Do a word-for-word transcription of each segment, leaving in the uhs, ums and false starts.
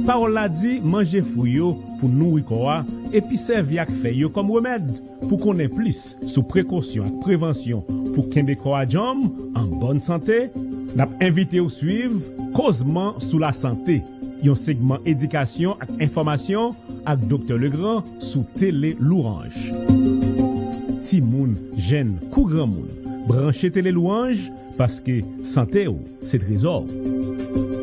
Pawòl la di manje fwi yo pou nouri kò a epi sèvi ak fèy yo kòm remèd. Pou konnen plis sou prekosyon ak prevansyon pou kenbe kò a djanm, an bòn sante, n ap envite w swiv Kozman sou Lasante, yon segman edikasyon ak enfòmasyon ak Doktè Legrand sou Tele Louange. Timoun, jèn kou granmoun, branche Tele Louange, paske sante w se trezò w.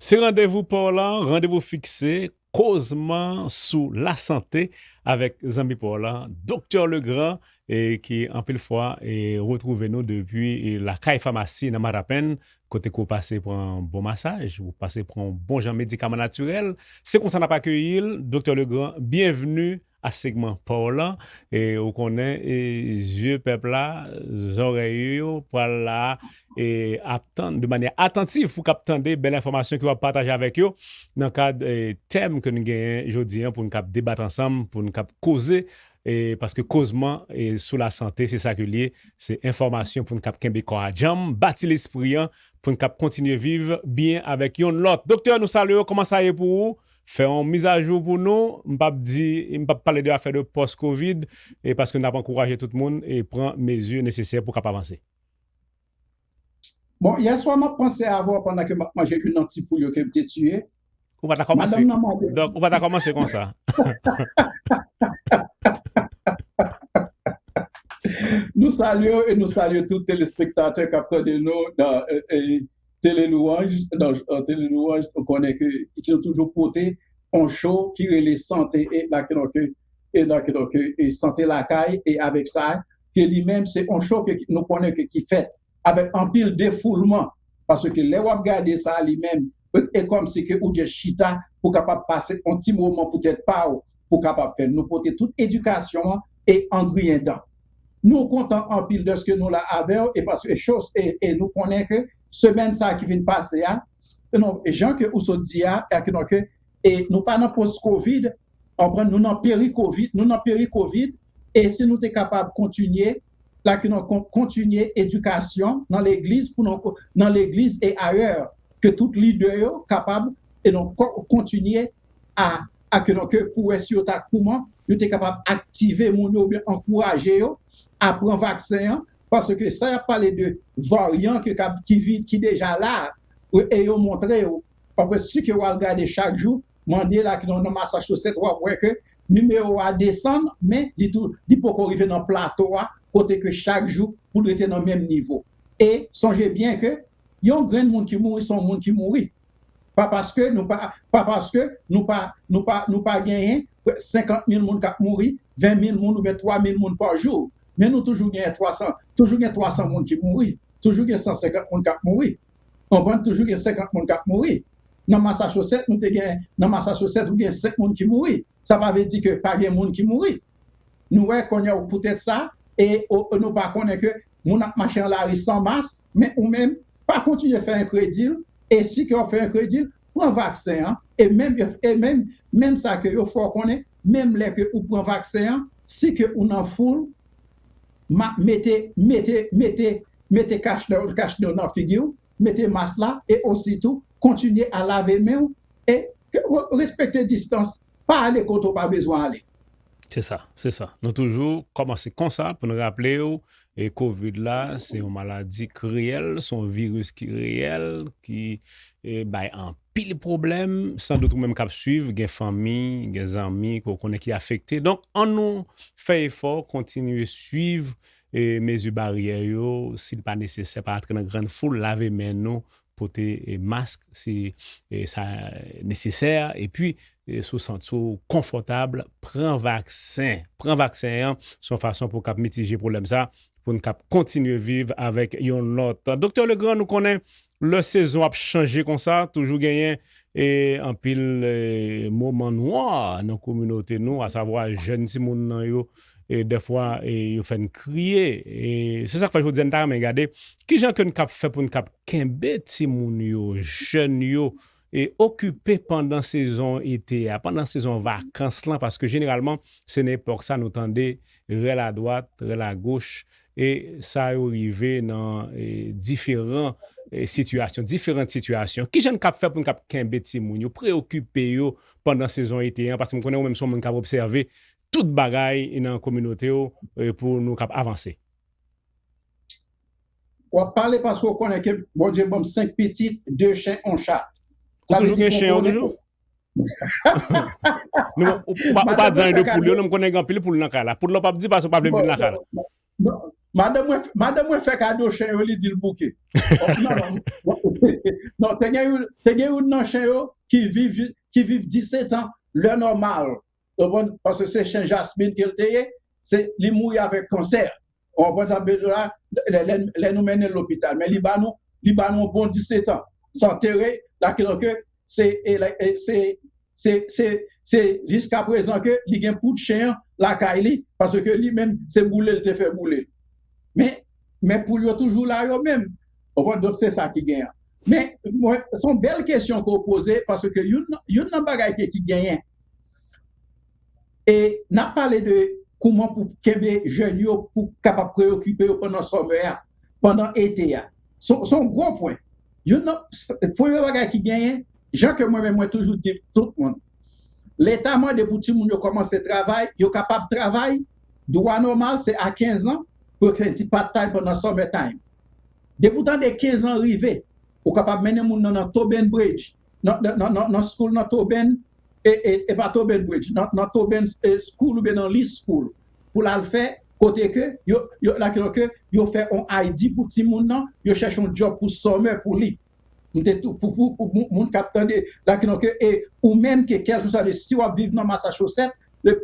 Se randevou pa w lan, randevou fikse, Kozman sou Lasante avèk zanmi pa w lan, Doktè Legrand, e ki anpil fwa e retwouve nou depi e Lakay Famasi nan Matapenn, kote ke w pase pran bon masaj, ou pase pran bon jan medikaman natirèl. Se konsa n ap akeyi l, Doktè Legrand, byenvni a segman pa w lan. E ou konnen, e zye pèp la, zòrèy yo pral la, e ap tann de manyè atantif pou k ap tande bèl enfòmasyon ke w ap pataje avèk yo nan kad e tèm ke n genyen jodi an pou n k ap debat ansanm, pou n k ap koze, e paske kozman e sou lasante, se sa ke l ye, se enfòmasyon pou n k ap kenbe kò a djanm, bati lespri an, pou n k ap kontinye viv byen avèk yonn lòt. Doktè, nou salye w, kòman sa ye pou ou? Fè yon mizajou pou nou. M p ap di, m p ap pale de afè de pòs kovid, e paske n ap ankouraje tout moun e pran mezi nesesè pou k ap avanse. Bon, yè swa m ap panse avè w pandan ke m ap manje youn nan ti poul yo ke m te tiye. Ou pa ta kòmanse. Madanm nan mande. Donk, ou pa ta kòmanse konsa. Nou salye w e nou salye tout telespektatè k ap tande nou nan e, e, Tele Louange, nan e, Tele Louange, nou konnen ke, ke nou toujou pote yon show ki rele sante e la ke, donk, e la ke, donk, e sante lakay, e avèk sa, ke li menm se yon show ke nou konnen ke ki fèt avèk anpil defoulman, paske lè w ap gade sa li menm, e, e kòmsi ke ou just chita pou kapab pase yon ti moman pou tèt pa w, pou kapab fè l. Nou pote tout edikasyon an e an griyen dan. Nou kontan anpil dèske nou la avè w, e paske chos, e, e nou konnen ke semèn sa ki vin pase a, e non, e jan ke ou sot di a, e ke, donk, e nou pa nan pòs kovid, konprann, nou nan peri kovid, nou nan peri kovid, e si nou te kapab kontinye, la ke nou kon-, kontinye edikasyon nan legliz, pou nou ko-, nan legliz e ayè, ke tout lidè yo kapab, e donk, ko-, kontinye a, a ke, donk, pou wè si yo ta kouman yo te kapab aktive moun yo oubyen ankouraje yo a pran vaksen an, paske sa y ap pale de varyan ke k ap, ki vin, ki deja la, e, e yo montre yo, paske si ke w al gade chak jou, mande la ke nan, nan Massachusetts, w ap wè ke nimewo a desann, men li tou, li poko rive nan plato a, kote ke chak jou pou l rete nan menm nivo. E sonje byen ke yon grenn moun ki mouri, se yon moun ki mouri. Pa paske nou pa, pa paske nou pa, nou pa, nou pa genyen senkant mil moun k ap mouri, ven mil moun oubyen twa mil moun pa jou. Men nou toujou genyen twa san, toujou gen twa san moun ki mouri, toujou gen san senkant moun k ap mouri. Konprann, toujou gen senkant moun k ap mouri. Nan Massachusetts, nou te gen, nan Massachusetts, ou gen senk moun ki mouri. Sa pa vle di ke pa gen moun ki mouri. Nou wè kounye a, poutèt sa, e o, o, nou pa konnen ke moun ap mache nan lari san mas, men ou menm, pa kontinye fè enkredil, e si ke w ap fè enkredil, pran vaksen an, e menm, e menm, menm sa ke yo fè w konnen, menm lè ke ou pran vaksen an, si ke ou nan foul, ma-, mete, mete, mete, mete kach nan, kach nan, nan figi w, mete mas la, e ositou, kontinye a lave men w, e ke w respekte distans, pa ale kote w pa bezwen ale. Se sa, se sa. Nou toujou kòmanse konsa pou n raple w, e kovid la, se yon maladi k reyèl, se yon viris ki reyèl, ki, e, bay anpil pwoblèm. Sandout ou menm k ap swiv, gen fanmi, gen zanmi ke w konnen ki afekte. Donk, ann nou fè efò, kontinye swiv, e, mezi baryè yo. Si l pa nesesè, pa antre nan grann foul, lave men nou, pote, e, mask si, e, sa nesesè, epi, e, si w santi w konfòtab, pran vaksen. Pran vaksen an, se yon fason pou w kab mitije pwoblèm sa, pou n kab kontinye viv avèk yonn lòt. Doktè Legrand, nou konnen lè sezon ap chanje konsa, toujou genyen, e, anpil, e, moman nwa nan kominote nou, asavwa jèn timoun nan yo, e, dèfwa, e, yo fè n kriye. E se sa k fè jodi a n ta renmen gade kijan ke n kab fè pou n kab kenbe timoun yo, jèn yo, e okipe pandan sezon ete a, pandan sezon vakans lan, paske jeneralman, se nan epòk sa nou tande rèl adwat, rèl agoch, e sa yo rive nan, e, diferan, e, sitiyasyon, diferan sitiyasyon. Kijan n kab fè pou n kab kenbe timoun yo, preyokipe yo pandan sezon ete an? Paske m konnen ou menm se yon moun k ap obsève tout bagay nan kominote w, e, pou nou kab avanse. W ap pale paske w konnen ke Bondye ban m senk pitit, de chen, yon chat. Ou toujou gen chen yo toujou? Ou pa di anyen de poul yo, non, m konnen gen anpil poul nan kay la. Poul la w p ap di paske w pa vle vin lakay la. Madanm mwen, madanm mwen fè kado chen yo, li di l bouke. Non, non, te gen youn, te gen youn nan chen yo ki viv, ki viv disetan, lè nòmal. Ou konprann? Paske se chen Jasmine ke l te ye, se, li mouri avèk kansè. Ou konprann sa m vle di w la? Lè, lè, lè nou mennen l lopital. Men li ba nou, li ba nou yon bon disetan. Sa antere, la ki donk, se, e, la, e, se, se, se, se jiskaprezan ke li gen poud chen an lakay li, paske li menm, se boule l te fè boule l. Men, men poul yo toujou la yo menm. Ou konprann? Donk, se sa ki genyen. Men, mwen, se yon bèl kesyon ke w poze, paske youn, youn nan bagay ke, ki genyen, e n ap pale de kouman pou kenbe jèn yo, pou kapab preyokipe yo pandan summer a, pandan ete a. Se, se yon gwo pwen. Youn nan, premye bagay ki genyen, jan ke mwen menm mwen toujou di tout moun, Leta mande pou timoun yo kòmanse travay, yo kapab travay, dwa nòmal se a kenz an, pou yo fè ti part time pandan summer time. Depi w tande kenz an rive, ou kapab mennen moun nan, nan Tobin Bridge, nan, nan, nan, nan, nan school nan Tobin, e, e, e pa Tobin Bridge, nan, nan Tobin, e, School oubyen nan Lee School, pou l al fè kote ke yo, yo, la, ke yo fè on I D pou timoun nan, yo chèche on job pou summer pou li. M te tou, pou, pou, pou moun, moun k ap tande, la, ke, e ou menm ke, kèlkeswa de si w ap viv nan Massachusetts,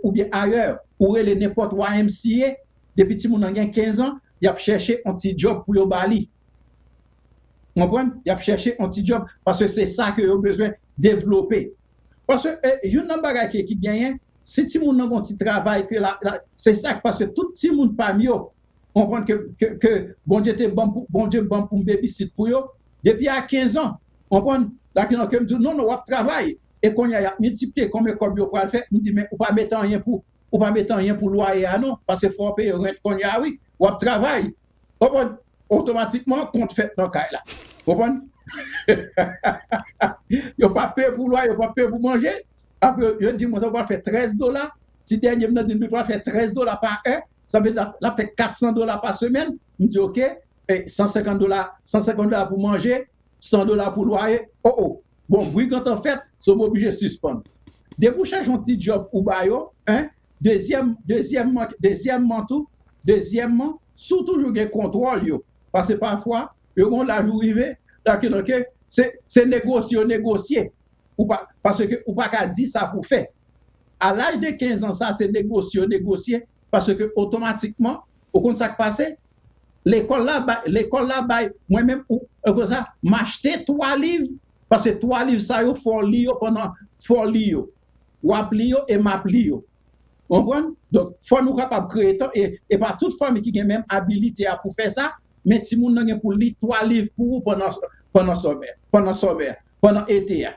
oubyen ayè, ou rele nenpòt Y M C A, depi timoun nan gen kenz an, y ap chèche on ti job pou yo ba li. Konprann? Y ap chèche on ti job, paske se sa ke yo bezwen devlope. Paske, e, youn nan bagay ke, ki genyen, si timoun nan gon ti travay ke la, la, se sa, paske tout timoun pa m yo, konprann ke, ke, ke Bondye te ban m pou, Bondye ban m pou m babysit pou yo, depi a kenz an, konprann, la ki nan ke m di w, non, non, w ap travay, e kounye a, y ap miltipliye konbyen kòb yo pral fè, m di, men ou pa mete anyen pou, ou pa mete anyen pou lwaye a non, paske fò w peye rent kounye a, wi, w ap travay, konprann, otomatikman, kont fèt nan kay la, konprann? Yo pa peye pou lwaye, yo pa peye pou manje, apre, yo di mwen, sa pral fè trèz dola, ti dènye m nan di m, li pral fè trèz dola pa è, sa vle di l ap, l ap fè kat san dola pa semèn. M di, oke, e san senkant dola, san senkant dola pou manje, san dola pou lwaye. O, o. Bon, bri gentan fèt, so m oblije sispann. Depi w chèche yon ti djòb ou ba yo, en, dezyèm, dezyèmman, dezyèmman tou, dezyèmman, si w toujou gen kontwòl yo, paske pafwa, yo gen yon laj ou rive, la ki nan ke, se, se negosye yo negosye. Ou pa, paske ou pa ka di sa pou fè. A laj de kenz an sa, se negosye yo negosye, paske otomatikman, ou konn sa k pase? Lekòl la bay, lekòl la bay, mwen menm, ou, ou konn sa, m achte twa liv, paske twa liv sa yo, fò w li yo pandan, fò w li yo. W ap li yo e m ap li yo. Ou konprann? Donk, fò nou kapab kreye tan, e, e pa tout fanmi ki gen menm abilite a pou fè sa, men timoun nan gen pou li twa liv pou ou pandan, pandan sòmè, pandan sòmè, pandan ete a.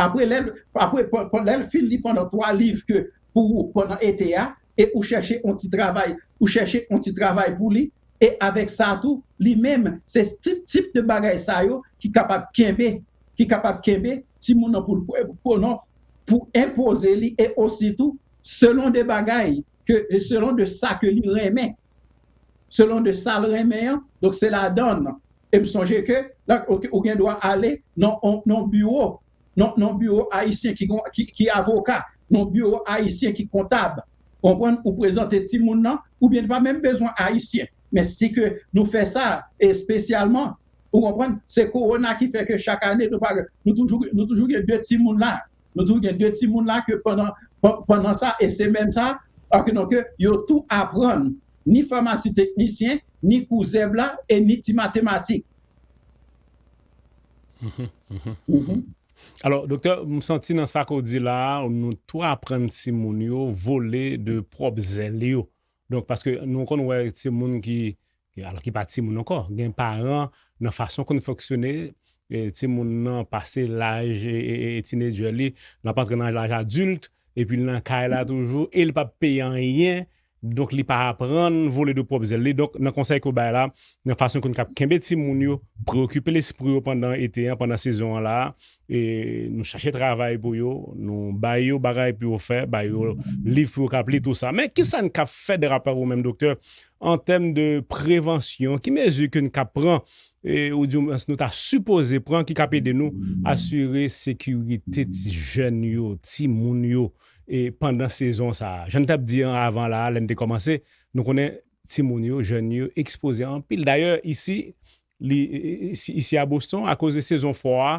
Apre, lè, apre, lè l fin li pandan twa liv ke pou ou pandan ete a, e ou chèche yon ti travay, ou chèche yon ti travay pou li, e avèk sa tou, li menm, se tip, tip de bagay sa yo ki kapab kenbe, ki kapab kenbe timoun nan pou l, pou, non, pou enpoze li, e ositou, selon de bagay, ke, selon de sa ke li renmen. Selon de sa l renmen an, donk se ladan l. E m sonje ke, la, ou, ou gen dwa ale nan, nan, nan biwo, nan, nan biwo ayisyen ki, ki, ki avoka, nan biwo ayisyen ki kontab. Konprann? Ou prezante timoun nan, oubyen li pa menm bezwen ayisyen. Men si ke nou fè sa espesyalman, ou konprann? Se kowona ki fè ke chak ane, nou pa, nou toujou, nou toujou gen de timoun la. Nou toujou gen de timoun la ke pandan, pandan sa, e se menm sa, ke, donk, yo tou aprann, ni famasi teknisyen, ni kou zèb la, e ni ti matematik. Alò, doktè, m santi nan sa ke w di la a, nou tou aprann timoun yo vole de pwòp zèl yo. Donk, paske nou konn wè timoun ki, alò ki pa timoun ankò, gen paran nan fason konn fonksyone, e, timoun nan pase laj, e, e, e, teenager li, l ap antre nan laj adilt, epi l nan kay la toujou, e l p ap peye anyen, Donk, li pa aprann vole de pwòp zèl li. Donk, nan konsèy ke w bay la, nan fason ke n kab kenbe timoun yo, preokipe lespri yo pandan ete an, pandan sezon an la, e nou chache travay pou yo, nou bay yo bagay pou yo fè, bay yo liv pou yo kab li, tou sa. Men, kisa n kab fè, daprè ou menm, doktè, an tèm de prevansyon? Ki mezi ke n kab pran, e, ou di mwens nou ta sipoze pran, ki kab ede nou asire sekirite ti jèn yo, timoun yo, e, pandan sezon sa a? Jan n t ap di an avan la, lè n te kòmanse, nou konnen timoun yo, jèn yo ekspoze anpil. Dayè, isi, li, isi, isi a Boston, akoz de sezon fwa a,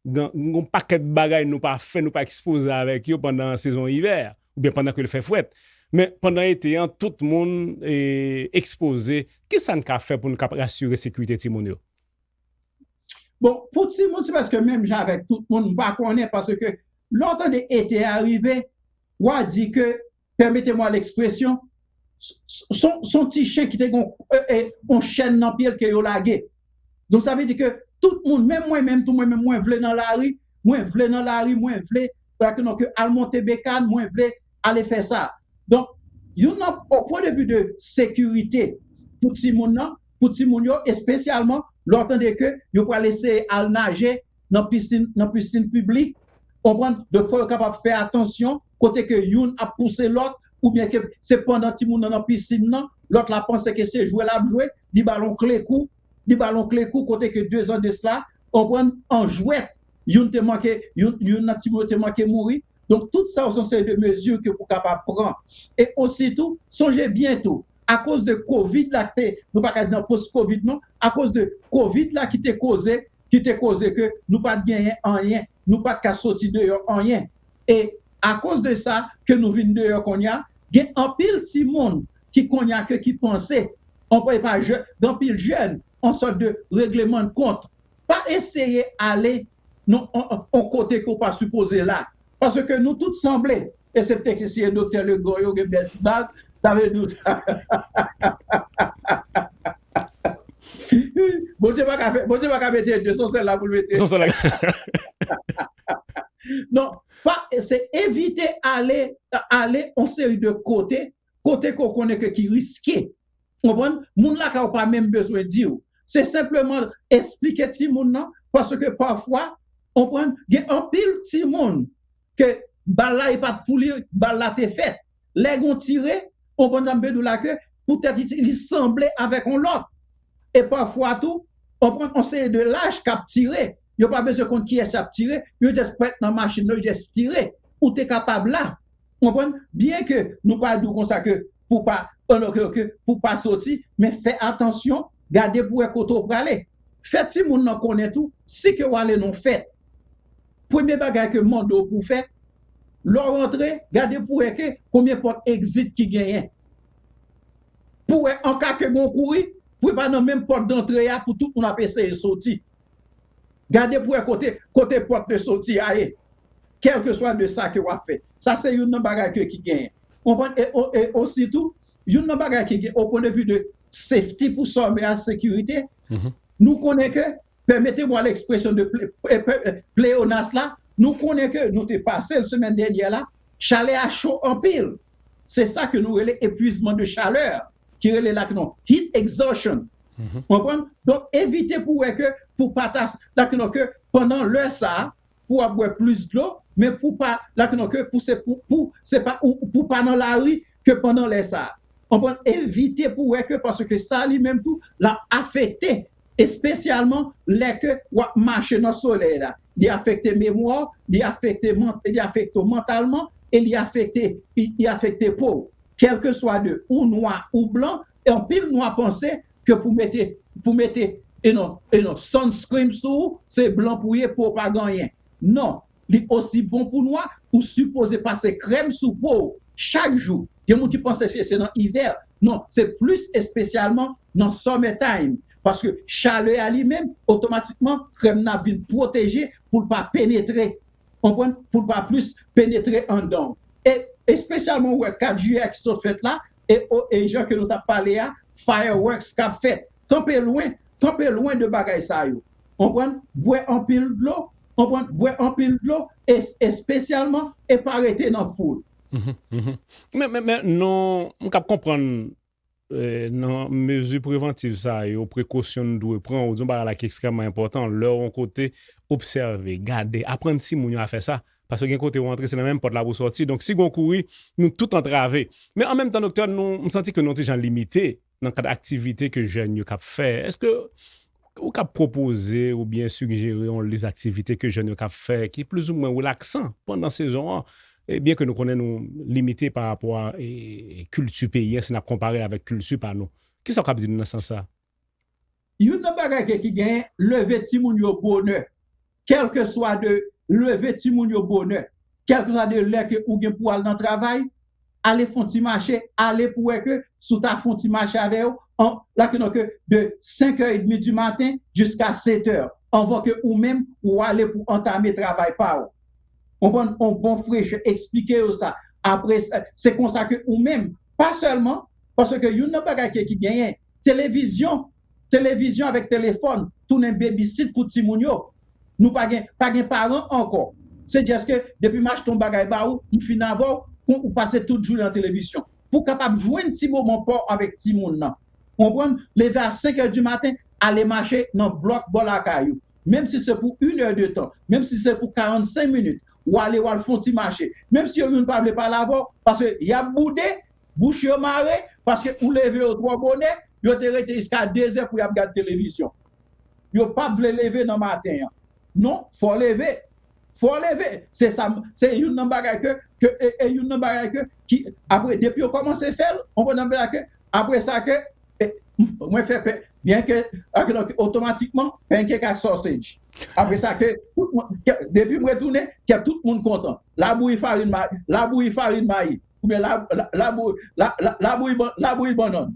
gen gen yon pakèt bagay nou pa fè, nou pa ekspoze avèk yo pandan sezon ivè, oubyen pandan ke l fè frèt. Men pandan ete an, tout moun, e, ekspoze. Kisa n ka fè pou n kab asire sekirite timoun yo? Bon, pou timoun, se prèske menm jan avèk tout moun, m pa konnen, paske lè w tande ete a rive, w a di ke, pèmete mwa lekspresyon, s- s- son, son ti chen ki te gen yon, e, e, yon chèn nan pye l ke yo lage. Donk, sa vle di ke tout moun, menm mwen menm tou, mwen menm, mwen vle nan lari, mwen vle nan lari, mwen vle, pa ke non, ke al monte bekàn, mwen vle ale fè sa. Donk, youn nan, o pwen de vi de sekirite pou timoun nan, pou timoun yo, espesyalman, lè w tande ke yo pral eseye al naje nan pisin, nan pisin piblik, konprann? Donk, fò yo kapab fè atansyon kote ke youn ap pouse lòt, oubyen ke se pandan timoun nan nan pisin nan, lòt la panse ke se jwe l ap jwe, li ba l yon klekou, li ba l yon klekou kote ke de zan de sila, konprann, an jwèt, youn te manke, youn, youn nan timoun yo te manke mouri. Donk, tout sa yo se yon seri de mezi ke pou kapab pran. E ositou, sonje byen tou, akoz de kovid la, te, nou pa ka di an pòs kovid non, akoz de kovid la ki te koze, ki te koze ke nou pa t genyen anyen, nou pa t ka soti deyò anyen. E akoz de sa ke nou vin deyò kounye a, gen anpil timoun ki kounye a ke ki panse, anpil pa jè, gen anpil jèn, an sòt de regleman de kont. Pa eseye ale non, on, on, on kote ke w pa sipoze la. Paske nou tout sanble, eksepte ke si e doktè Legrand yo gen bèl ti bab, sa vle di Bondye pa ka fè, Bondye pa ka mete de, se yon sèl la pou l mete. Se yon sèl la. Non, pa, se evite ale, ale yon seri de kote, kote ke w konnen ke ki riske. Konprann? Moun lakay ou pa menm bezwen di w. Se senpleman eksplike timoun nan, paske pafwa, konprann, gen anpil timoun ke bal la e pa t pou li, bal la te fèt. Lè gon tire, konprann sa m vle di w la ke poutèt li, li sanble avèk yon lòt. E pafwa tou, konprann, yon seri de laj k ap tire. Yo pa bezwen konn kiyès y ap tire, yo jis pran nan machin nan, yo jis tire. Ou te kapab la. Konprann? Byen ke nou pa di w konsa ke pou pa, ke, ke pou pa soti, men fè atansyon, gade pou wè kote w prale. Fè timoun nan konnen tou, si ke w ale nan fèt, premye bagay ke mande w pou fè, lè w rantre, gade pou wè ke konbyen pòt exit ki genyen. Pou wè, an ka ke gon kouri, pou pa nan menm pòt dantre a, pou tout moun ap eseye soti. Gade pou wè kote, kote pòt de soti a ye. Kèlkeswa de sa ke w ap fè. Sa se youn nan bagay ke ki genyen. Konprann? E, o- e ositou, youn nan bagay ki gen, o pwen de vi de safety pou sòmè a, sekirite, nou konnen ke, pèmete mwa lekspresyon de ple- e- pe- pleonas la, nou konnen ke nou te pase l semèn dènyè la, chalè a cho anpil. Se sa ke nou rele epuizman de chalè, ki rele la ke non heat exhaustion. Konprann? Donk, evite pou wè ke, pou pa ta, la ke non ke pandan lè sa a, pou w ap bwè plis dlo, men pou pa, la ke non ke pou se pou, pou, se pa, ou, pou pa nan lari ke pandan lè sa a. Konprann? Evite pou wè ke, paske sa li menm tou, l ap afekte, espesyalman lè ke w ap mache nan solèy la. Li afekte memwa w, li afekte, man- li afekte w mantalman, e li afekte, li, li afekte po w. Kèlkeswa de ou nwa ou blan, e anpil nwa panse ke pou mete, pou mete, e non, e non, sunscreen sou ou, se blan pou ye, po w pa gen anyen. Non, li osi bon pou nwa, ou sipoze pase krèm sou po w chak jou. Gen moun ki panse se, se nan ivè. Non, se plis espesyalman nan summer time. Paske chalè a li menm, otomatikman, krèm nan ap vin pwoteje pou l pa penetre. Konprann? Pou l pa plis penetre anndan w. E espesyalman, ou wè kat jiyè ki sot fèt la, e, o- e jan ke nou t ap pale a, fireworks k ap fèt. Kanpe lwen, kanpe lwen de bagay sa yo. Konprann? Bwè anpil dlo, konprann? Bwè anpil dlo, es- espesyalman, e pa rete nan foul. Mhm, mhm. Men, men, men non, m kab konprann, eh, nan mezi prevantiv sa yo, prekosyon n dwe pran, ou di yon bagay la ki ekstrèmman enpòtan, lè w yon kote, obsève, gade, aprann timoun yo a fè sa. Paske gen kote w antre, se nan menm pòt la pou w sòti. Donk, si gen yon kouri, nou tout antrave. Men an menm tan, doktè, nou, m santi ke nou ti jan limite nan kad aktivite ke jèn yo kab fè. Èske ou kab pwopoze oubyen sijere yon lis aktivite ke jèn yo kab fè ki plizoumwen relaksan pandan sezon an? E byen ke nou konnen nou limite pa rapò a, e, kilti peyi an, si n ap konpare l avèk kilti pa nou. Kisa w kab di nou nan sans sa? Youn nan bagay ke ki genyen, leve timoun yo bonè. Kèlkeswa de leve timoun yo bonè. Kèlkeswa de lè ke ou gen pou al nan travay, ale fè yon ti mache, ale pou wè ke si w ta fè yon ti mache avè yo, an, la ke non ke de senk è edmi di maten jiska sèt è, anvan ke ou menm ou ale pou antame travay pa w. Konprann? On bon frechè, eksplike yo sa. Apre, se konsa ke ou menm, pa sèlman, paske youn nan bagay ke ki genyen, televizyon, televizyon avèk telefòn, tounen babysit pou timoun yo. Nou pa gen, pa gen paran ankò. Se just ke depi m achte yon bagay ba ou, m fin avè w, kon ou pase tout jounen nan televizyon. Pou w kapab jwenn ti moman pa w avèk timoun nan. Konprann? Leve a senk è di maten, ale mache nan blòk bò lakay ou. Menm si se pou inè de tan, menm si se pou karannsenk minit, w ale, w al fè yon ti mache. Menm si yo youn pa vle pale avè w, paske y ap boude, bouch yo mare, paske ou leve yo twò bonè, yo te rete jiska dezè pou y ap gad televizyon. Yo p ap vle leve nan maten an. Non, fò w leve. Fò w leve. Se sa, se youn nan bagay ke, ke e, e youn nan bagay ke, ki, apre, depi yo kòmanse fè l, on konn apre sa ke, apre sa ke, e, mwen fè pen, byen ke, ak, donk, otomatikman, pancake ak sausage. Apre sa ke, tout moun, ke, depi mwen retounen, ke tout moun kontan. Labouyi farin mayi, labouyi farin mayi, oubyen la, la, labou-, la, la, labouyi ban-, labouyi bannann.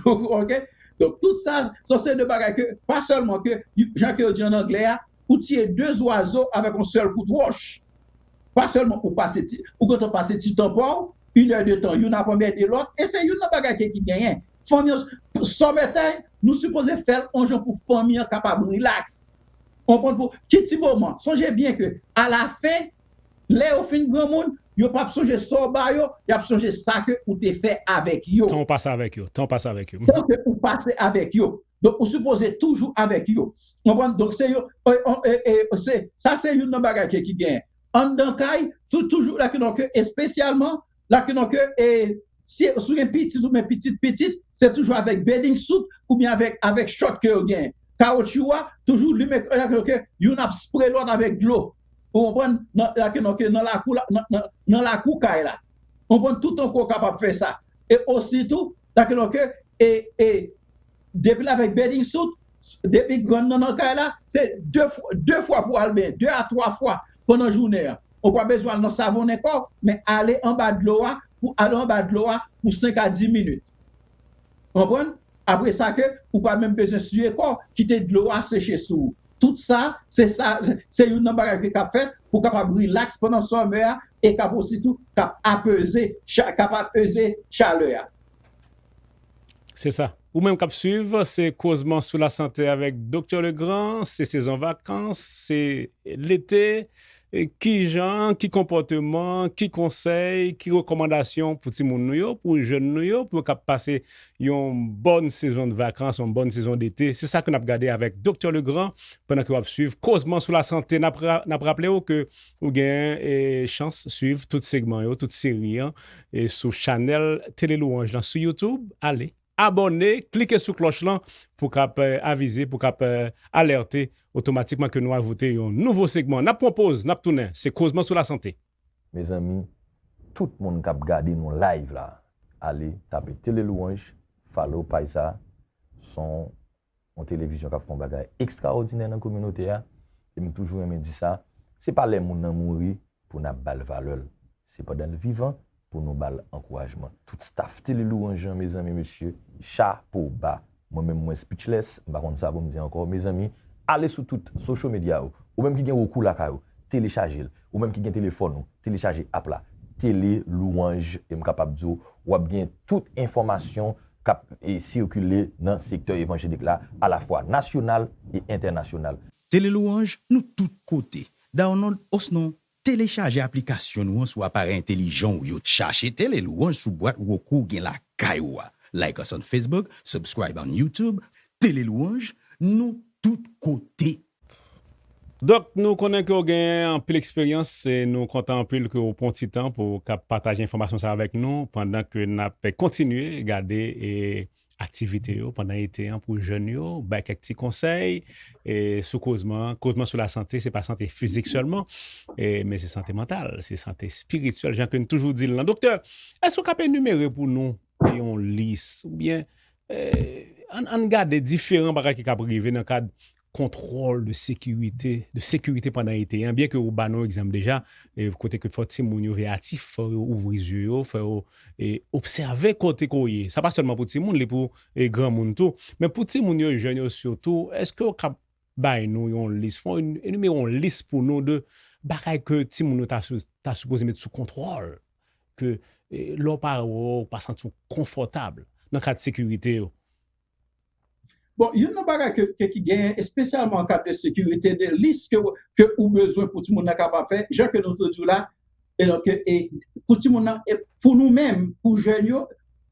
Ok? Donk, tout sa, sa se de bagay ke, pa sèlman ke, jan ke yo di an anglè a, ou tiye de zwazo avèk yon sèl kout wòch. Pa sèlman ou pase ti, ou gentan pase ti tan pa w, inè de tan, youn ap anmède lòt, e se youn nan bagay ke ki genyen. Fanmi an, summertime, nou sipoze fè l yon jan pou fanmi an kapab relax. Konprann pou, ki ti moman. Sonje byen ke, alafen, lè yo fin granmoun, yo p ap sonje sa w ba yo, y ap sonje sa ke ou te fè avèk yo. Tan w pase avèk yo, tan w pase avèk yo. Tan ke ou pase avèk yo. Donk, ou sipoze toujou avèk yo. Konprann? Donk, se yo, e, e, e, se, sa se youn nan bagay ke ki genyen. Anndan kay, tou, toujou, la ke, donk, espesyalman, la ke, donk, e, si, si w gen pitit oubyen pitit pitit, se toujou avèk bathing suit oubyen avèk, avèk short ke yo genyen. Kawotchou a, toujou limen, la ke, donk, youn ap spray lòt avèk dlo. Ou konprann? Nan, la ke, donk, nan lakou la, nan, nan, nan lakou kay la. Ou konprann? Toutan ke w kapab fè sa. E osi tou, la ke, donk, e, e, depi l avèk bathing suit, depi grann nan nan kay la, se de fwa, de fwa pou al benyen, de a twa fwa pandan jounen an. Ou pa bezwen al nan savonnen kò w, men ale anba dlo a, pou ale anba dlo a pou senk a dis minit. Konprann? Apre sa ke, ou pa menm bezwen siye kò w, kite dlo a seche sou ou. Tout sa, se sa, se youn nan bagay ki k ap fèt pou kapab relax pandan summer a e k ap osi tou k ap apeze, cha-, k ap apeze chalè a. Se sa. Ou menm k ap swiv, se Kozman sou lasante avèk Doktè Legrand. Se sezon vakans, se lete. E kijan, ki konpòteman, ki konsèy, ki rekòmandasyon pou timoun nou yo, pou jèn nou yo, pou yo kab pase yon bòn sezon de vakans, yon bòn sezon dete? Se sa ke n ap gade avèk Doktè Legrand pandan ke w ap swiv Kozman sou lasante. N ap ra-, n ap raple w ke ou gen, e, chans swiv tout segman yo, tout seri an, e sou chanèl Tele Louange lan sou YouTube. Ale, abòne, klike sou klòch lan pou k ap, e, avize, pou k ap, e, alète otomatikman ke nou ajoute yon nouvo segman. N ap pran poz, n ap tounen. Se Kozman sou lasante. Mezanmi, tout moun k ap gade nou live la, ale tape Tele Louange, follow paj sa. Se yon, yon televizyon k ap fè yon bagay ekstraòdinè nan kominote a. E m toujou renmen di sa, se pa lè moun nan mouri pou n ap ba l valè l. Se pandan l vivan pou nou ba l ankourajman. Tout staff Tele Louange an, mezanmi, mesye, chapo ba. Mwen menm, mwen speechless, m pa konn sa pou m di ankò. Mezanmi, ale sou tout social media yo. Ou menm ki gen Roku lakay ou, telechaje l. Ou menm ki gen telefòn ou, telechaje app la. Tele Louange, e m kapab di w, w ap gen tout enfòmasyon k ap, e, sikile nan sektè evanjelik la, alafwa nasyonal e entènasyonal. Tele Louange, nou tout kote. Download osnon Telechaje aplikasyon nou an sou aparèy entelijan w yo. Chache Tele Louange sou bwat Roku w gen lakay ou a. Like us on Facebook, subscribe on YouTube. Tele Louange, nou tout kote. Dòk, nou konnen ke w gen anpil eksperyans e nou kontan anpil ke w pran ti tan pou w ka pataje enfòmasyon sa avèk nou pandan ke n ap kontinye gade e aktivite yo pandan ete an pou jèn yo, bay kèk ti konsèy e sou kozman, kozman sou lasante, se pa sante fizik sèlman, e, men se sante mantal, se sante espirityèl, jan ke n toujou di l lan. Doktè, èske w ka enimere pou nou yon lis oubyen e, ann, ann gade diferan bagay ki kab rive nan kad kontwòl de sekirite, de sekirite pandan ete an, byen ke ou ba nou egzanp deja, e, kote ke fò timoun yo veyatif, fò yo ouvri zye yo, fò yo e, obsève kote ke w ye. Sa pa sèlman pou timoun, li pou e, granmoun tou. Men pou timoun yo, jèn yo sitou, èske w kab bay nou yon lis, fè yon, enimere yon lis pou nou de bagay ke timoun yo ta, ta sipoze met sou kontwòl, ke e, lè w pa wè w, w pa santi w konfòtab nan kad sekirite yo? Bon, youn nan bagay ke, ke ki genyen, espesyalman an kad de sekirite, de lis ke, ke ou bezwen pou timoun nan kapab fè, jan ke nou te di w la, e donk, e, pou timoun nan, e pou nou menm, pou jèn yo,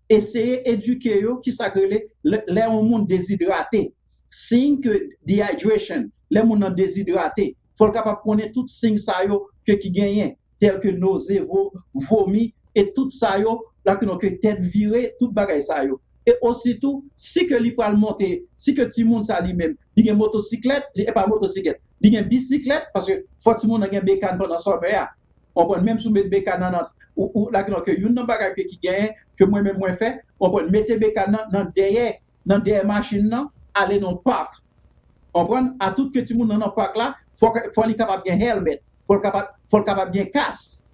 eseye edike yo, ki sa k rele, lè, lè yon moun dezidrate, siy ke dehydration, lè moun nan dezidrate, fò l kapab konnen tout siy sa yo ke ki genyen, tèl ke noze, vo, vomi, e tout sa yo, la ke non ke tèt vire, tout bagay sa yo. E ositou, si ke li pral monte, si ke timoun sa li menm, li gen motosiklèt, li, e pa motosiklèt, li gen bisiklèt, paske fò timoun nan gen bekàn pandan sòmè a. Konprann, menm si w met bekàn nan, nan ou, ou, la ke non ke youn nan bagay ke ki genyen, ke mwen menm mwen fè, konprann, mete bekàn nan, nan dèyè, nan dèyè machin nan, ale nan pak. Konprann, a tout ke timoun nan, nan pak la, fò, fò li kapab gen helmet, fò l kapab, fò l kapab gen kas.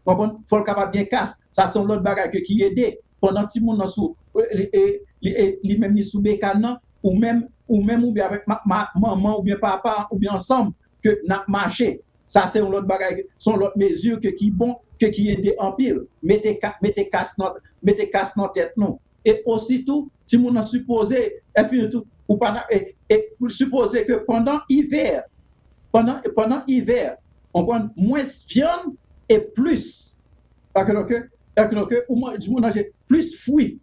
Konprann, fò l kapab gen kas. Sa se yon lòt bagay ke ki ede. Pandan timoun nan sou, e, e, li, e, li menm li sou bekàn nan, ou menm, ou menm oubyen avèk ma, ma, manman oubyen papa oubyen ansanm ke n ap mache. Sa se yon lòt bagay, se yon lòt mezi ke ki bon, ke ki ede anpil. Mete, ka, mete kas nan, mete kas nan tèt nou. E ositou, timoun nan sipoze, e fini tou, ou pa, e, e sipoze ke pandan ivè, pandan, pandan ivè, konprann, mwens vyann e plis, pa ke, ke, ke, ke ou manje plis fwi.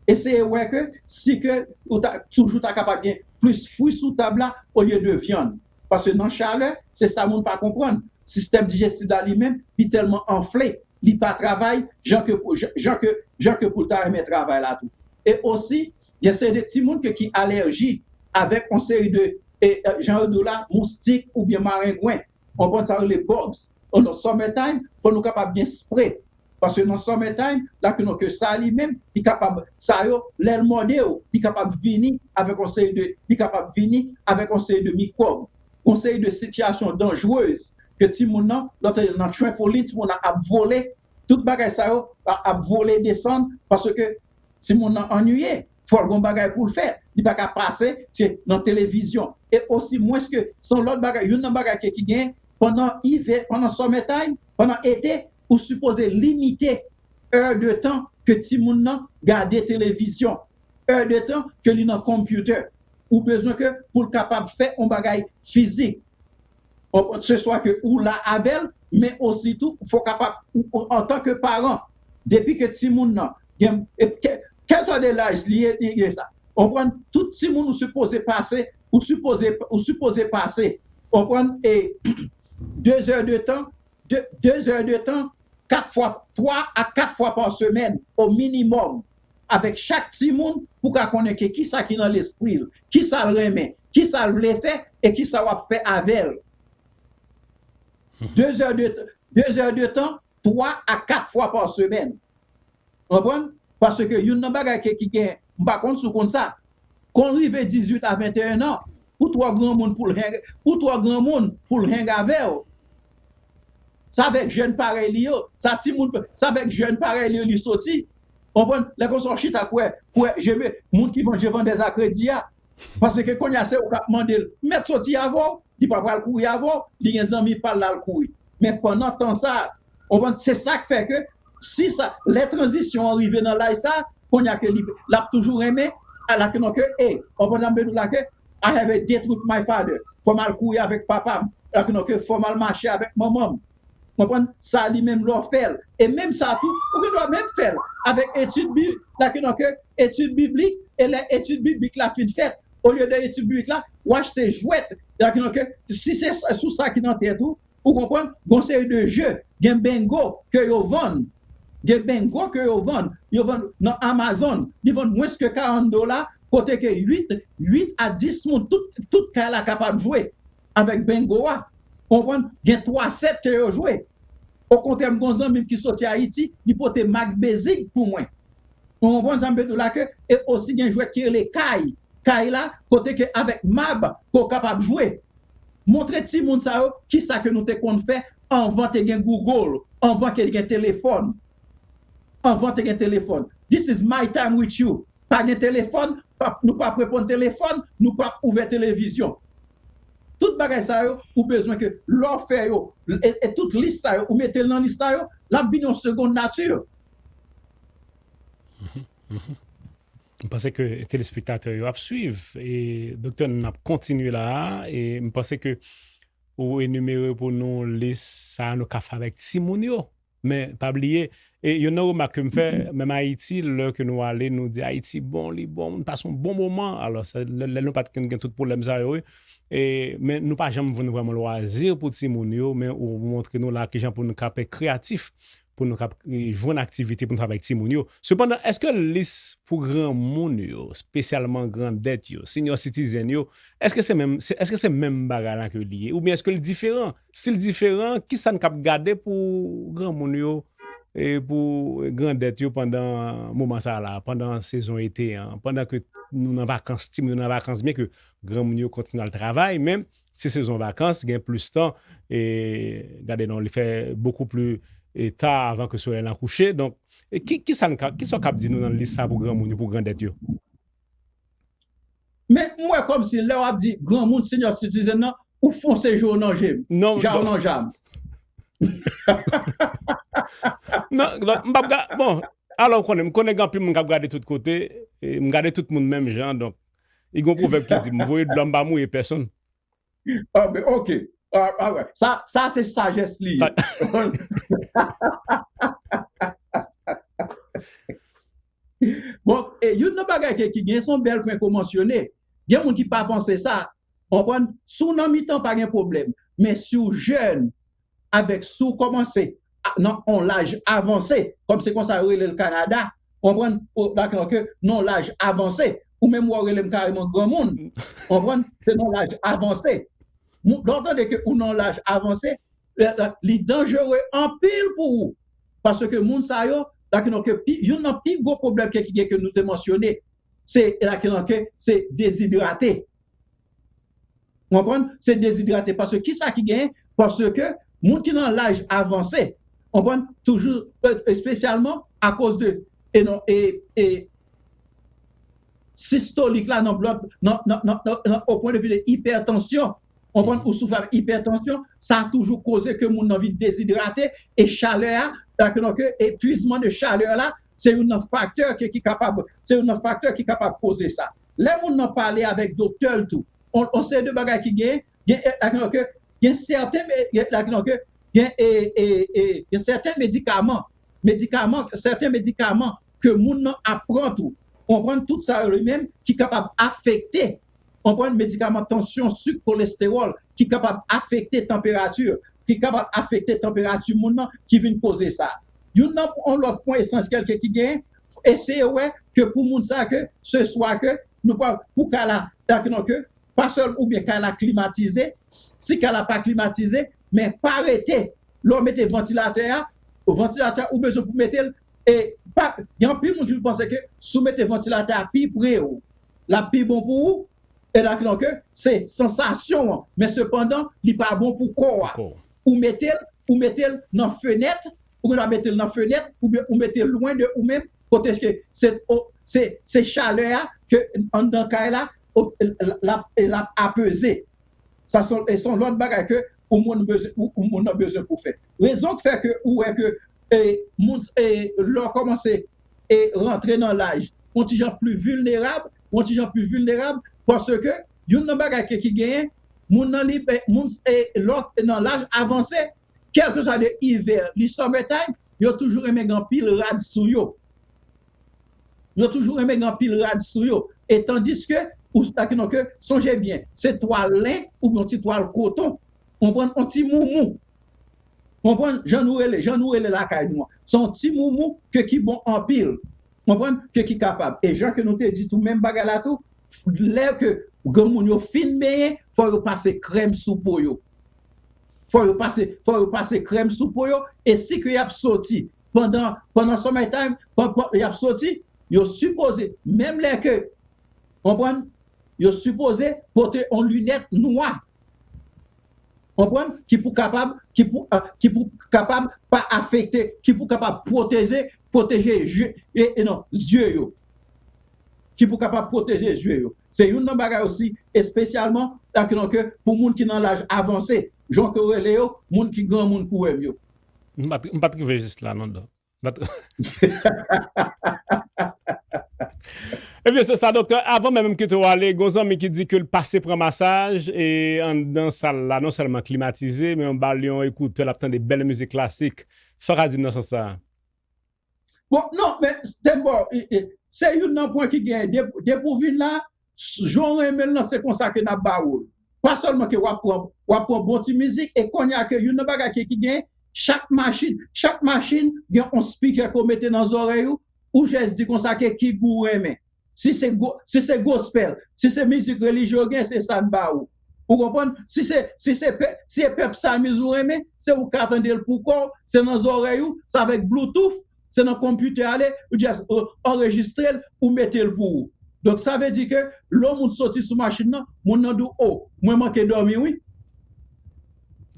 Eseye wè ke si ke ou ta, toujou ta kapab gen plis fwi sou tab la olye de vyann. Paske nan chalè, se sa moun pa konprann. Sistèm dijestif la li menm, li tèlman anfle, li pa travay jan ke, jan, jan ke, jan ke pou l ta renmen travay la tou. E osi, gen seri de timoun ke ki alèji avèk yon seri de, e, jan yo di w la, moustik oubyen marengwen. Konprann sa yo rele bugs. Nan summer time, fò nou kapab gen spray. Paske nan summer time, la ke non ke sa li menm, li kapab, sa yo, lè l mòde w, li kapab vini avèk yon seri de, li kapab vini avèk yon seri de mikwòb, yon seri de sitiyasyon danjrez ke timoun nan, lòt nan trampolin, timoun nan ap vole, tout bagay sa yo ap vole desann paske timoun nan annuiye, fò l gon bagay pou l fè, li pa ka pase se nan televizyon. E osi mwens ke se yon lòt bagay, youn nan bagay ke ki gen pandan ivè, pandan summer time, pandan ete, ou sipoze limite è de tan ke timoun nan gade televizyon, è de tan ke li nan konpyitè. Ou bezwen ke pou l kapab fè yon bagay fizik. Se swa ke ou la avè l, men osi tou, fò kapab, antanke paran, depi ke timoun nan, gen, kèlswa de laj li ye, li ye sa. Konprann, tout timoun ou sipoze pase, ou sipoze, ou sipoze pase, konprann, e de zè de tan, de, de zè de tan, kat fwa, twa a kat fwa pa semèn, o minimòm, avèk chak timoun, pou ka konnen ke kisa ki nan lespri l, kisa l renmen, kisa l vle fè, e kisa w ap fè avè l. De zè de, de zè de tan, twa a kat fwa pa semèn. Konprann? Paske youn nan bagay ke ki gen, m pa konn si w konn sa, kon rive dizuit a venteyen an, ou twò granmoun pou l hang, ou twò granmoun pou l hang avè w. Sa avèk jèn parèy li yo, sa timoun, sa avèk jèn parèy li yo li soti. Konprann? Lè konsa w chita kwè, kwè, je me, moun ki vann, je vendèz a kredi a. Paske kounye a se ou k ap mande l, mèt soti avè w, li pa pral kouri avè w, li gen zanmi pa l la l kouri. Men pandan tan sa, konprann, se sa k fè ke si sa, lè tranzisyon an rive nan laj sa, kounye a ke li, l ap toujou renmen, ala ke non ke, e, konprann sa m vle di w la ke, I have a date with my father. Fò m al kouri avèk papa m. Donk, ke fò m al mache avèk manman m. Konprann? Sa li menm lè w fè l. E menm sa tou, ou gen dwa menm fè l avèk etid bi, donk, ke etid biblik, e lè etid biblik la fin fèt, olye de etid biblik la, w achte jwèt, donk, ke si se sou sa ki nan tèt ou, ou konprann, gon seri de je, gen bengo ke yo vann, gen bengo ke yo vann, yo vann nan Amazon, li vann mwens ke karant dola, kote ke uit, uit a dis moun, tout, tout kay la kapab jwe avèk bengo a. Ou konprann? Gen twa sèt ke yo jwe. Okontrè, m gon zanmi m ki soti Ayiti, li pote mak bezig pou mwen. Ou konprann sa m vle di w la ke, e osi gen jwèt ki rele kay. Kay la, kote ke avèk mab ke w kapab jwe. Montre timoun sa yo kisa ke nou te konn fè anvan te gen Google, anvan ke gen telefòn. Anvan te gen telefòn. This is my time with you. Pa gen telefòn, pa, nou p ap reponn telefòn, nou p ap ouvè televizyon. Tout bagay sa yo, ou bezwen ke lè w fè yo, e, e tout lis sa yo, ou mete l nan lis sa yo, l ap vin yon segond nati. M panse ke telespektatè yo ap swiv. E, doktè, n ap kontinye la a. E m panse ke ou enimere pou nou lis sa a nou ka fè avèk timoun yo. Men, pa bliye, e youn nan remak ke m fè, menm Ayiti, lè ke nou ale, nou di Ayiti bon, li bon, nou pase yon bon moman. Alò, lè, lè nou pa t gen tout pwoblèm sa yo, wi. E, men nou pa janm jwenn vrèman lwazi pou timoun yo, men ou montre nou la kijan pou nou ka kreyati pou nou ka jwenn aktivite pou nou fè avèk timoun yo. Sepandan, èske lis pou granmoun yo, espesyalman grandèt yo, senior citizen yo, èske se menm, èske se menm bagay la ke li ye? Oubyen èske li diferan? Si l diferan, kisa n k ap gade pou granmoun yo e pou grandèt yo pandan moman sa la, pandan sezon ete an, pandan ke nou nan vakans, timoun yo nan vakans, byen ke granmoun yo kontinye al travay, men se sezon vakans, gen plis tan, e gade non, li fè bokou pli e ta avan ke solèy lan kouche. Donk, e ki, ki sa n ka, ki sa w kab di nou nan lis sa pou granmoun yo, pou grandèt yo? Men m wè kòmsi lè w ap di granmoun, senior citizen nan, ou fonse je w nan je m. Non, ja w nan ja m. Non, non, m p ap gade. Bon, alò, ou konnen, m konnen gen anpil moun k ap gade tout kote, e m gade tout moun menm jan, donk, e gen yon pwovèb ki di, m voye dlo, m pa mouye pèsonn. Ah, ben, ok. Ah, ah, ouais. Sa, sa se sajès li ye. Bon, e youn nan bagay ke, ki gen, se yon bèl pwen ke w mansyone. Gen moun ki pa panse sa. Konprann? Si w nan mitan, pa gen pwoblèm. Men si w jèn, avèk si w kòmanse a, nan yon laj avanse, kòm se konsa yo rele l Kanada, konprann? Ou, dakò, ke nan yon laj avanse, ou menm ou rele m kareman granmoun, konprann? Se nan yon laj avanse. Lè w tande ke ou nan yon laj avanse, li danjere anpil pou ou. Paske moun sa yo, dakò, ke pi, youn nan pi gwo pwoblèm ke, ki gen ke nou te mansyone, se, dakò, ke se dezidrate. Ou konprann? Se dezidrate. Paske kisa ki genyen? Paske moun ki nan laj avanse, ou konprann, toujou, espesyalman akoz de, e non, e, e, sistolik la nan blòd, nan, nan, nan, nan, nan, o pwen de vi de ipètansyon, ou konprann, ou soufri avèk ipètansyon, sa toujou koze ke moun nan vin dezidrate, e chalè a, dakò, ke etwizman de chalè la, se youn nan faktè ke, ki kapab, se youn nan faktè ki kapab koze sa. Lè moun nan pale avèk doktè l tou, on, on seri de bagay ki gen, gen, gen sèten, gen, gen sèten medikaman, medikaman, sèten medikaman ke moun nan ap pran tou. Ou konprann? Tout sa yo li menm ki kapab afekte, ou konprann, medikaman tansyon, sik, kolestewòl, ki kapab afekte tanperati, ki kapab afekte tanperati moun nan, ki vin koze sa. Youn nan, yon lòt pwen esansyèl ke ki genyen, eseye wè ke pou moun sa ke, se swa ke nou pa, pou kay la, dakò, ke pa sèl oubyen kay la klimatize, si kay la pa klimatize, men pa rete, lè w mete vantilatè a, vantilatè a ou bezwen pou mete l, e pa, gen anpil moun ki panse ke si w mete vantilatè a pi pre w, l ap pi bon pou ou, e la, donk, se sansasyon an, men sepandan, li pa bon pou kò a. Ou mete l, ou mete l nan fenèt, ou gen dwa mete l nan fenèt, oubyen ou mete l lwen de ou menm, kote ke se, se, se chalè a ke anndan kay la, l ap, l ap apeze. Sa se, se yon lòt bagay ke ou moun bezwen, ou, ou moun nan bezwen pou fè. Rezon k fè ke ou wè ke, e, moun, e, lè w kòmanse, e, rantre nan laj, yon ti jan pli vilnerab, yon ti jan pli vilnerab, paske youn nan bagay ke ki genyen, Moun nan li, eh, moun, eh, lòt nan laj avanse, kèlkeswa de ivè, li summertime, yo toujou renmen gen anpil rad sou yo. Yo toujou renmen gen anpil rad sou yo. E tandiske, ou, sa ki non ke, sonje byen, se twal len oubyen yon ti twal koton. Konprann? Yon ti moumou. Konprann? Jan nou rele, jan nou rele lakay nou an. Se yon ti moumou ke ki bon anpil. Konprann? Ke ki kapab. E jan ke nou te di tou, menm bagay la tou, lè ke granmoun yo fin benyen, fò yo pase krèm sou po yo. Fò yo pase, fò yo pase krèm sou po yo. E si ke y ap soti pandan, pandan summertime, pan, pan, y ap soti, yo sipoze, menm lè ke, konprann, yo sipoze pote yon linèt nwa. Konprann? Ki pou kapab, ki pou, ah, ki pou kapab pa afekte, ki pou kapab pwoteje, pwoteje je, e, e non, zye yo. Ki pou kapab pwoteje zye yo. Se youn nan bagay osi, espesyalman, daknon ke pou moun ki nan laj avanse, jan ke yo rele yo, moun ki granmoun kou wè m yo. M pa t, m pa t rive jis la, non, dòk. M pa t- Ebyen, se sa, doktè. Avan menm m kite w ale, gon zanmi ki di ke l pase pran masaj e anndan sal la, non sèlman klimatize, men yo ba l yon ekoutè, l ap tande bèl mizik klasik. Sa w ka di m nan sans sa a? Bon, non, men, Tembo, e, e, se youn nan pwen ki genyen. De, depi w vin la, jan w renmen l lan, se konsa ke n ap ba w l. Pa sèlman ke w ap pran, w ap pran bon ti mizik, e kounye a ke youn nan bagay ke ki gen, chak machin, chak machin gen yon speaker ke w mete nan zòrèy ou, ou jis di konsa ke ki gou w renmen. Si se go-, si se gospel, si se mizik relijye w gen, se sa n ba ou. Ou konprann? Si se, si se pè-, si se pèp Samiz ou renmen, se ou ka tande l pou kò w, se nan zòrèy ou, se avèk Bluetooth, se nan konpitè ale, ou just, euh, anrejistre l, ou mete l pou ou. Donk, sa vle di ke lè yon moun soti sou machin nan, moun nan di w, "O, mwen manke dòmi, wi."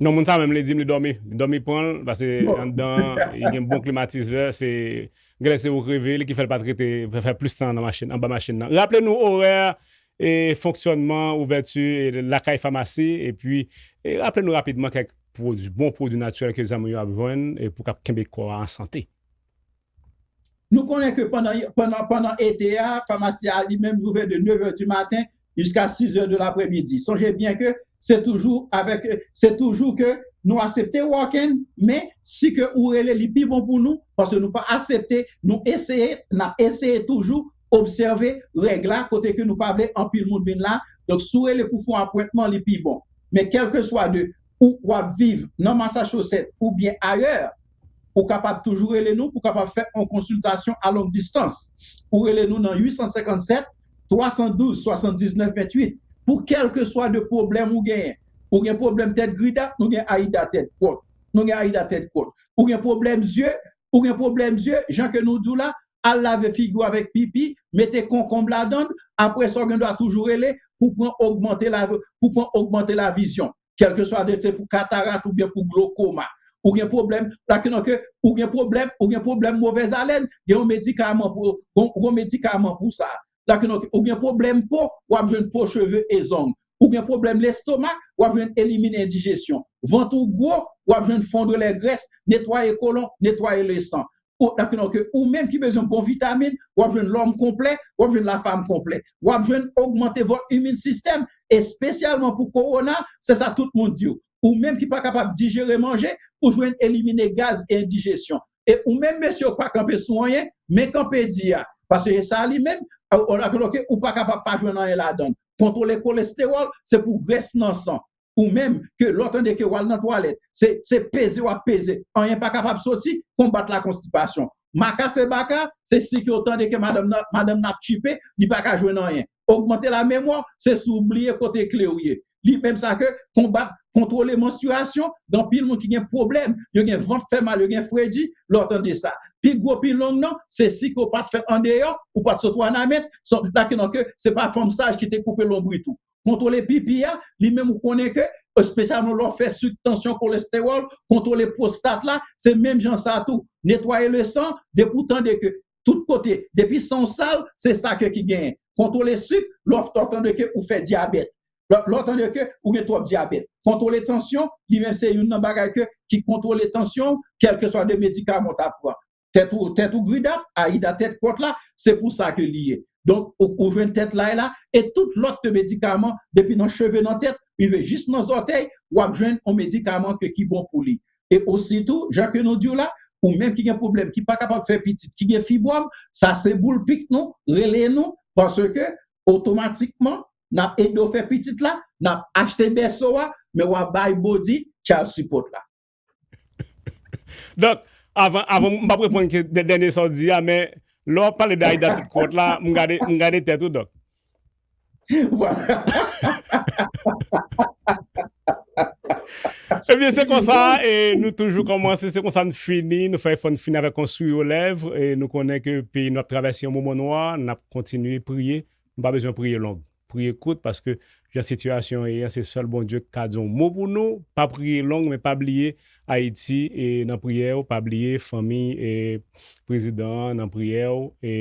Non, moun sa menm, li di m li dòmi. Li dòmi pran l, paske anndan, li gen bon klimatizè, se, genlè se ou k reve li ki fè l pa t rete, fè, fè plis tan nan machin, anba machin nan. Raple nou orè e fonksyònman, ouvèti, e lakay famasi, epi, e raple nou rapidman kèk pwodui, bon pwodui natirèl ke zanmi yo ap jwenn, e pou k ap kenbe kò a an sante. Nou konnen ke pandan, pandan, pandan ete a, famasi a li menm ouvè de neuf heures du matin jiska six heures de l'après-midi. Sonje byen ke se toujou avèk, se toujou ke nou aksepte walk-in, men si ke ou rele li pi bon pou nou, paske nou pa aksepte, nou eseye, n ap eseye toujou obsève règ la, kote ke nou pa vle anpil moun vin la. Donk, si w rele pou fè yon apwentman, li pi bon. Men kèlkeswa de ou w ap viv nan Massachusetts oubyen ayè, ou kapab toujou rele nou pou kapab fè yon konsiltasyon a long distance. Ou rele nou nan huit cent cinquante-sept, trois cent douze, soixante-dix-neuf vingt-huit. Pou kèlkeswa de pwoblèm ou genyen. Ou gen pwoblèm tèt gridap, nou gen Aida tèt kwòt. Nou gen Aida tèt kwòt. Ou gen pwoblèm zye, ou gen pwoblèm zye, jan ke nou di w la, al lave figi w avèk pipi, mete konkonb ladan l, apre sa w gen dwa toujou rele pou pran ogmante la, pou pran ogmante lavizyon. Kèlkeswa de se pou katarat oubyen pou glokoma. Ou gen pwoblèm, daknon ke, ou gen pwoblèm, ou gen pwoblèm movèz alèn, gen yon medikaman pou, gon, gon medikaman pou sa. Daknon ke, ou gen pwoblèm po, w ap jwenn po, cheve e zong. Ou gen pwoblèm lestomak, w ap jwenn elimine endijesyon. Vant ou gwo, w ap jwenn fondre lè grès, netwaye kolon, netwaye lesan. Ou, daknon ke, ou menm ki bezwen bon vitamin, w ap jwenn lòm konplè, w ap jwenn lafam konplè. W ap jwenn ogmante vòt imin sistèm, espesyalman pou kowona, se sa tout moun di w. Ou menm ki pa kapab dijere manje, ou jwenn elimine gaz e endijesyon. E ou menm mesye ou pa kanpe sou anyen, men kanpe di a. Paske sa li menm, ou, ou, daknon ke, ou pa kapab pa jwenn anyen ladan l. Kontwole kolestewòl, se pou grès nan san. Ou menm, ke lè w tande ke w al nan twalèt, se, se peze w ap peze, anyen pa kapab soti, konbat la konstipasyon. Makase baka, se si ke w tande ke madanm nan, madanm nan ap tchipe, li pa ka jwenn anyen. Ogmante lamemwa, se si w bliye kote kle w ye. Li menm sa ke konbat, kontwole manstriyasyon, gen anpil moun ki gen pwoblèm, yo gen vant fè mal, yo gen fredi, lè w tande sa. Pi gwo, pi long nan, se si ke w pa t fèt andeyò, ou pa t sot Wanament, son, daknon ke se pa fanm saj ki te koupe lonbrit ou. Kontwole pipi a, li menm ou konnen ke, espesyalman lè w fè sik, tansyon, kolestewòl, kontwole pwostat la, se menm jan sa tou. Netwaye lesan, depi w tande ke tout kote, depi san w sal, se sa ke ki genyen. Kontwole sik, lè w tande ke ou fè dyabèt. Lè, lè w tande ke ou gen twòp dyabèt. Kontwole tansyon, li menm se youn nan bagay ke, ki kontwole tansyon, kèlkeswa de medikaman w ta pran. Tèt ou, tèt ou gridap, Aida tèt kwòt la, se pou sa ke li ye. Donk, ou, ou jwenn tèt lay la, e tout lòt medikaman, depi nan cheve nan tèt, rive jis nan zòtèy, w ap jwenn yon medikaman ke ki bon pou li. E ositou, jan ke nou di w la, ou menm ki gen pwoblèm, ki pa kapab fè pitit, ki gen fibwòm, sa se boul pik nou, rele nou, paske otomatikman, n ap ede w fè pitit la, n ap achte bèso a, men w ap bay body child support la. Donk, avan, avan m p ap reponn ke dè- dènye sa w di a, men lè w ap pale de Aida tout kwòt la, m gade, m gade tèt ou, Dòk. Ebyen, se konsa, e nou toujou kòmanse, se konsa n fini, nou fè efò n fini avèk yon souri o lèv, e nou konnen ke peyi nou ap travèse yon moman nwa, n ap kontinye priye, nou pa bezwen priye long. Priye kout, paske jan sitiyasyon ye an, se sèl Bondye k ka di yon mo pou nou. Pa priye long, men pa bliye Ayiti e nan priyè w, pa bliye fanmi e prezidan an nan priyè w. E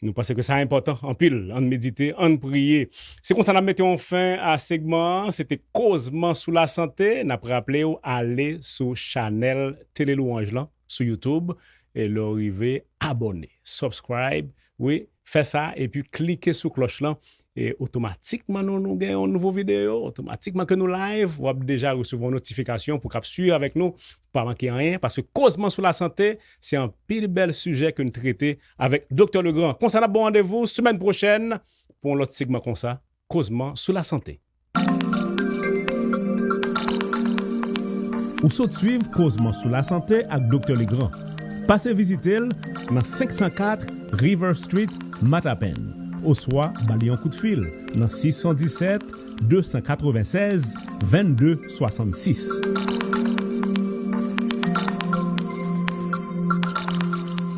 nou panse ke sa enpòtan anpil. Ann medite, ann priye. Se konsa n ap mete yon fen a segman an. Se te Kozman sou Lasante. N ap raple w, ale sou chanèl Tele Louanj lan sou YouTube. E lè w rive, abòne, subscribe, wi, fè sa, epi klike sou klòch lan. E otomatikman nou, nou gen yon nouvo videyo, otomatikman ke nou live, w ap deja resevwa yon notifikasyon pou w kab swiv avèk nou, pou pa manke anyen, paske Kozman sou Lasante, se anpil bèl sijè ke n trete avèk Doktè Legrand. Konsa n ap ba w randevou semèn pwochèn pou yon lòt segman konsa, Kozman sou Lasante. Ou sot swiv Kozman sou Lasante ak Doktè Legrand. Pase vizite l nan senk san kat River Street, Matapen, oswa ba li yon kout fil nan sis san disèt, de san katrevennsèz, vennde swasannsis.